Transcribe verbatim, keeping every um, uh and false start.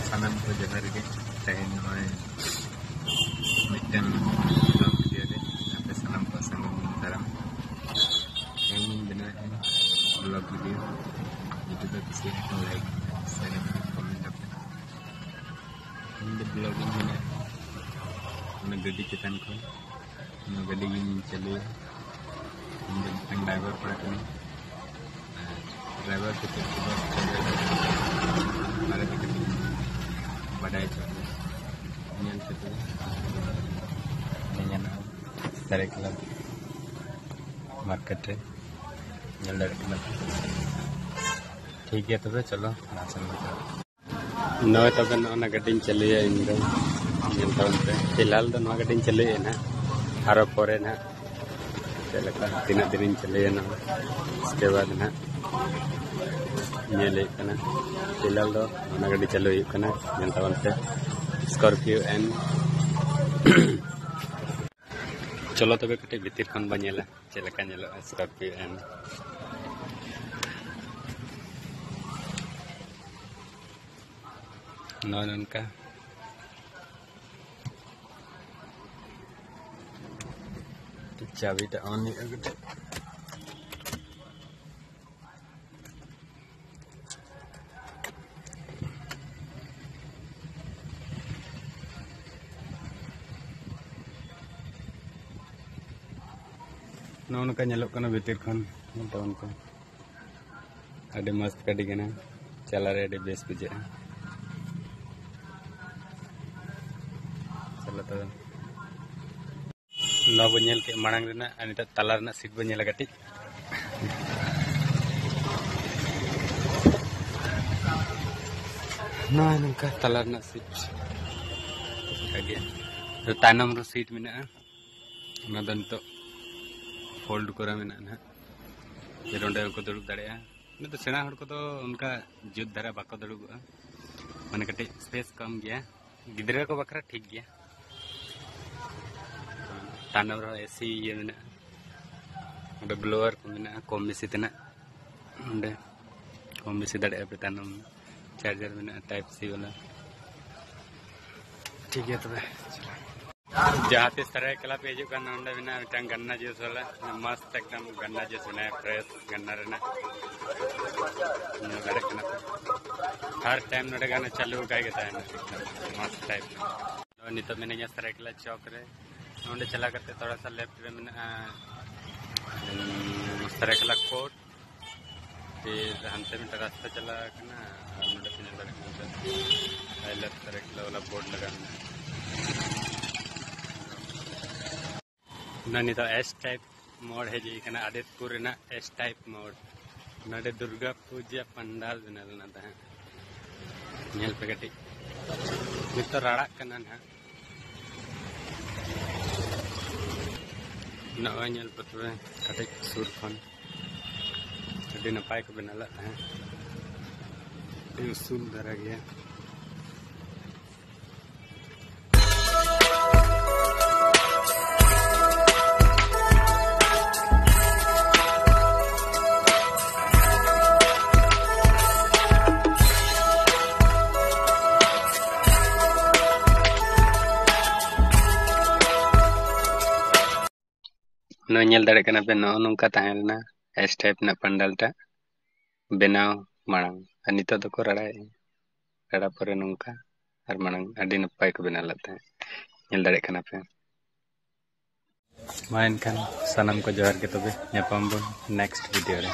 ᱥᱟᱱᱟᱢ ᱠᱚ ᱡᱚᱦᱟᱨ ᱜᱮ᱾ ᱛᱮᱦᱮᱧ ᱱᱚᱜᱼᱚᱭ ᱢᱤᱫᱴᱮᱱ vlog video ᱨᱮ ᱟᱯᱮ ᱥᱟᱱᱟᱢ ᱠᱚ ᱥᱟᱹᱜᱩᱱ ᱫᱟᱨᱟᱢ᱾ ᱛᱮᱦᱮᱧ ᱤᱧ ᱵᱮᱱᱟᱣᱮᱫᱼᱟ vlog video᱾ ᱡᱩᱫᱤ ᱯᱮ ᱠᱩᱥᱤᱭᱟᱜ ᱠᱷᱟᱱ like, share, comment ᱟᱯᱮ᱾ ᱤᱧ ᱫᱚ vlog ᱤᱧ ᱵᱮᱱᱟᱣᱟ ᱚᱱᱟ ᱜᱟᱹᱰᱤ ᱪᱮᱛᱟᱱ ᱠᱷᱚᱱ᱾ ᱚᱱᱟ ᱜᱟᱹᱰᱤ ᱜᱤᱧ ᱪᱟᱹᱞᱩᱭᱟ᱾ ᱤᱧ ᱫᱚ ᱢᱤᱫᱴᱟᱝ driver ᱠᱚᱲᱟ ᱠᱟᱹᱱᱟᱹᱧ᱾ ᱟᱨ driver ᱠᱟᱛᱮ ᱵᱟᱨᱮ ᱛᱮ ᱠᱟᱹᱴᱤᱡ ᱵᱟᱰᱟᱭ ᱦᱚᱪᱚ ᱯᱮ᱾ ᱧᱮᱞ ᱦᱚᱪᱚ ᱯᱮ᱾ ᱧᱮᱧᱮᱞᱚᱜᱼᱟ ᱥᱟᱨᱟᱭᱠᱮᱞᱟ market ᱨᱮ᱾ ᱧᱮᱞ ᱫᱟᱲᱮᱭᱟᱜ ᱠᱟᱱᱟ ᱯᱮ᱾ ᱴᱷᱤᱠ ᱜᱮᱭᱟ, ᱛᱚᱵᱮ ᱪᱚᱞᱚ ᱢᱟᱲᱟᱝ ᱥᱮᱱ ᱵᱚᱱ ᱪᱟᱞᱟᱜᱼᱟ᱾ ᱱᱚᱜᱼᱚᱭ ᱛᱚᱵᱮ ᱱᱚᱜᱼᱚ ᱱᱟ ᱜᱟᱹᱰᱤᱧ ᱪᱟᱹᱞᱩᱭᱟ ᱤᱧ ᱫᱚ᱾ ᱧᱮᱞ ᱛᱟᱵᱚᱱ ᱯᱮ, ᱯᱷᱤᱞᱦᱟᱞ ᱫᱚ ᱱᱚᱣᱟ ᱜᱟᱹᱰᱤᱧ ᱪᱟᱹᱞᱩᱭᱟ ᱱᱟᱦᱟᱜ, ᱟᱨᱚ ᱯᱚᱨᱮ ᱱᱟᱦᱟᱜ ᱪᱮᱫ ᱞᱮᱠᱟ ᱛᱤᱱᱟᱹᱜ ᱫᱤᱱᱤᱧ ᱪᱟᱹᱞᱩᱭᱟ ᱱᱚᱣᱟ, ᱩᱥᱠᱮ ᱵᱟᱫᱽ ᱱᱟᱦᱟᱜ ᱧᱮᱞ ᱦᱩᱭᱩᱜ ᱠᱟᱱᱟ᱾ ᱯᱷᱤᱞᱦᱟᱞ ᱫᱚ ᱚᱱᱟ ᱜᱟᱹᱰᱤ ᱪᱟᱹᱞᱩ ᱦᱩᱭᱩᱜ ᱠᱟᱱᱟ, ᱧᱮᱞ ᱛᱟᱵᱚᱱ ᱯᱮ, Scorpio N᱾ ᱪᱚᱞᱚ ᱛᱚᱵᱮ ᱠᱟᱹᱴᱤᱡ ᱵᱷᱤᱛᱤᱨ ᱠᱷᱚᱱ ᱵᱚᱱ ᱧᱮᱞᱟ ᱪᱮᱫ ᱞᱮᱠᱟ ᱧᱮᱞᱚᱜᱼᱟ Scorpio N᱾ ᱱᱚᱜᱼᱚᱭ ᱱᱚᱝᱠᱟ᱾ ᱪᱟᱵᱤᱴᱟᱜ on ᱦᱩᱭᱩᱜᱼᱟ ᱠᱟᱹᱴᱤᱡ᱾ ᱱᱚᱜᱼᱚ ᱱᱚᱝᱠᱟ ᱧᱮᱞᱚᱜ ᱠᱟᱱᱟ ᱵᱷᱤᱛᱤᱨ ᱠᱷᱚᱱ, ᱧᱮᱞ ᱛᱟᱵᱚᱱ ᱯᱮ᱾ ᱟᱹᱰᱤ ᱢᱚᱡᱽ ᱜᱟᱹᱰᱤ ᱠᱟᱱᱟ, ᱪᱟᱞᱟᱣ ᱨᱮ ᱟᱹᱰᱤ ᱵᱮᱥ ᱵᱩᱡᱷᱟᱹᱜᱼᱟ᱾ ᱪᱚᱞᱚ ᱛᱚᱵᱮ᱾ ᱱᱚᱣᱟ ᱵᱚᱱ ᱧᱮᱞ ᱠᱮᱫ ᱢᱟᱲᱟᱝ ᱨᱮᱱᱟᱜ, ᱟᱨ ᱱᱤᱛᱚᱜ ᱛᱟᱞᱟ ᱨᱮᱱᱟᱜ seat ᱵᱚᱱ ᱧᱮᱞᱟ ᱠᱟᱹᱴᱤᱡ᱾ ᱱᱚᱜᱼᱚᱭ ᱱᱚᱝᱠᱟ ᱛᱟᱞᱟ ᱨᱮᱱᱟᱜ seat᱾ ᱚᱱᱠᱟ ᱜᱮ᱾ ᱛᱟᱭᱱᱚᱢ ᱨᱮ seat ᱢᱮᱱᱟᱜᱼᱟ, ᱚᱱᱟ ᱫᱚ ᱱᱤᱛᱚᱜ fold ᱠᱚᱨᱟ ᱢᱮᱱᱟᱜᱼᱟ ᱱᱟᱦᱟᱜ᱾ ᱡᱮ ᱱᱚᱸᱰᱮ ᱦᱚᱸᱠᱚ ᱫᱩᱲᱩᱵ ᱫᱟᱲᱮᱭᱟᱜᱼᱟ᱾ ᱱᱤᱛᱚᱜ ᱥᱮᱬᱟ ᱦᱚᱲ ᱠᱚᱫᱚ ᱚᱱᱠᱟ ᱡᱩᱛ ᱫᱷᱟᱨᱟ ᱵᱟᱠᱚ ᱫᱩᱲᱩᱵᱚᱜᱼᱟ, ᱢᱟᱱᱮ ᱠᱟᱹᱴᱤᱡ space ᱠᱚᱢ ᱜᱮᱭᱟ᱾ ᱜᱤᱫᱽᱨᱟᱹ ᱠᱚ ᱵᱟᱠᱷᱨᱟ ᱴᱷᱤᱠ ᱜᱮᱭᱟ᱾ ᱛᱟᱭᱱᱚᱢ ᱨᱮᱦᱚᱸ AC ᱤᱭᱟᱹ ᱢᱮᱱᱟᱜᱼᱟ, ᱚᱸᱰᱮ blower ᱠᱚ ᱢᱮᱱᱟᱜᱼᱟ, ᱠᱚᱢ ᱵᱮᱥᱤ ᱛᱮᱱᱟᱜ ᱚᱸᱰᱮ ᱠᱚᱢ ᱵᱮᱥᱤ ᱫᱟᱲᱮᱭᱟᱜᱼᱟ ᱯᱮ ᱛᱟᱭᱱᱚᱢ᱾ ᱪᱟᱨᱡᱟᱨ ᱢᱮᱱᱟᱜᱼᱟ, ᱴᱟᱭᱤᱯ ᱥᱤ ᱵᱟᱞᱟ᱾ ᱴᱷᱤᱠ ᱜᱮᱭᱟ ᱛᱚᱵᱮ᱾ ᱡᱟᱦᱟᱸ ᱛᱤᱥ ᱥᱟᱹᱨᱟᱹᱭᱠᱮᱞᱟ ᱯᱮ ᱦᱤᱡᱩᱜ ᱠᱟᱱ, ᱱᱚᱸᱰᱮ ᱢᱮᱱᱟᱜᱼᱟ ᱢᱤᱫᱴᱟᱝ ᱜᱟᱱᱱᱟ ᱡᱩᱥ ᱵᱟᱞᱟ, ᱢᱟᱥᱛ ᱮᱠᱫᱚᱢ ᱜᱟᱱᱱᱟ ᱡᱩᱥ ᱢᱮᱱᱟᱜᱼᱟ, ᱯᱷᱨᱮᱥ ᱜᱟᱱᱱᱟ ᱨᱮᱱᱟᱜ᱾ ᱧᱮᱞ ᱫᱟᱲᱮᱭᱟᱜ ᱠᱟᱱᱟ ᱯᱮ, ᱦᱟᱨ ᱴᱟᱭᱤᱢ ᱱᱚᱸᱰᱮ ᱜᱟᱱᱱᱟ ᱪᱟᱹᱞᱩ ᱟᱠᱟᱭ ᱜᱮ ᱛᱟᱦᱮᱱᱟ, ᱮᱠᱫᱚᱢ ᱢᱟᱥᱛ ᱴᱟᱭᱤᱯ᱾ ᱱᱤᱛᱚᱜ ᱢᱤᱱᱟᱹᱧᱟ ᱥᱟᱹᱨᱟᱹᱭᱠᱮᱞᱟ ᱪᱚᱠ ᱨᱮ᱾ ᱱᱚᱸᱰᱮ ᱪᱟᱞᱟᱣ ᱠᱟᱛᱮ ᱛᱷᱚᱲᱟ ᱥᱟ ᱞᱮᱯᱷᱴ ᱨᱮ ᱢᱮᱱᱟᱜᱼᱟ, ᱩᱸ, ᱥᱟᱹᱨᱟᱹᱭᱠᱮᱞᱟ ᱠᱳᱨᱴ᱾ ᱯᱷᱤᱨ ᱦᱟᱱᱛᱮ ᱢᱤᱫᱴᱟᱝ ᱨᱟᱥᱛᱟ ᱪᱟᱞᱟᱣ ᱠᱟᱱᱟ, ᱟᱨ ᱱᱚᱸᱰᱮ ᱯᱮ ᱧᱮᱞ ᱫᱟᱲᱮᱭᱟᱜ ᱠᱟᱱᱟ, ᱱᱚᱛᱮ ᱟᱭ ᱞᱟᱵᱷ ᱥᱟᱹᱨᱟᱹᱭᱠᱮᱞᱟ ᱵᱟᱞᱟ ᱵᱳᱨᱰ ᱞᱟᱜᱟᱣ ᱢᱮᱱᱟᱜᱼᱟ᱾ ᱱᱚᱣᱟ ᱱᱤᱛᱚᱜ ᱮᱥ ᱴᱟᱭᱤᱯ ᱢᱳᱲ ᱦᱮᱡ ᱦᱩᱭ ᱠᱟᱱᱟ, ᱟᱫᱤᱛᱯᱩᱨ ᱨᱮᱱᱟᱜ ᱮᱥ ᱴᱟᱭᱤᱯ ᱢᱳᱲ᱾ ᱱᱚᱰᱮ ᱫᱩᱨᱜᱟ ᱯᱩᱡᱟ ᱯᱟᱱᱰᱟᱞ ᱵᱮᱱᱟᱣ ᱞᱮᱱᱟ ᱛᱟᱦᱮᱸᱫ᱾ ᱧᱮᱞ ᱯᱮ ᱠᱟᱹᱴᱤᱡ, ᱱᱤᱛᱚᱜ ᱨᱟᱲᱟᱜ ᱠᱟᱱᱟ ᱱᱟᱦᱟᱜ᱾ ᱱᱚᱜᱼᱚᱭ ᱧᱮᱞ ᱯᱮ ᱛᱚᱵᱮ ᱠᱟᱹᱴᱤᱡ ᱥᱩᱨ ᱠᱷᱚᱱ, ᱟᱹᱰᱤ ᱱᱟᱯᱟᱭ ᱠᱚ ᱵᱮᱱᱟᱣ ᱞᱮᱫ ᱛᱟᱦᱮᱸᱫ, ᱟᱹᱰᱤ ᱩᱥᱩᱞ ᱫᱷᱟᱨᱟ ᱜᱮᱭᱟ᱾ ᱱᱚᱜᱼᱚᱭ ᱧᱮᱞ ᱫᱟᱲᱮᱭᱟᱜ ᱠᱟᱱᱟ ᱯᱮ, ᱱᱚᱜᱼᱚ ᱱᱚᱝᱠᱟ ᱛᱟᱦᱮᱸ ᱞᱮᱱᱟ ᱮᱥ ᱴᱟᱭᱤᱯ ᱨᱮᱱᱟᱜ ᱯᱟᱱᱰᱟᱞ ᱴᱟᱜ ᱵᱮᱱᱟᱣ ᱢᱟᱲᱟᱝ, ᱟᱨ ᱱᱤᱛᱚᱜ ᱫᱚᱠᱚ ᱨᱟᱲᱟᱭᱮᱫᱼᱟ᱾ ᱨᱟᱲᱟ ᱯᱚᱨᱮ ᱱᱚᱝᱠᱟ, ᱟᱨ ᱢᱟᱲᱟᱝ ᱟᱹᱰᱤ ᱱᱟᱯᱟᱭ ᱠᱚ ᱵᱮᱱᱟᱣ ᱞᱮᱫ ᱛᱟᱦᱮᱸᱫ, ᱧᱮᱞ ᱫᱟᱲᱮᱭᱟᱜ ᱠᱟᱱᱟ ᱯᱮ᱾ ᱢᱟ ᱮᱱᱠᱷᱟᱱ ᱥᱟᱱᱟᱢ ᱠᱚ ᱡᱚᱦᱟᱨ ᱜᱮ, ᱛᱚᱵᱮ ᱧᱟᱯᱟᱢ ᱵᱚᱱ ᱱᱮᱠᱥᱴ ᱵᱷᱤᱰᱤᱭᱳ ᱨᱮ᱾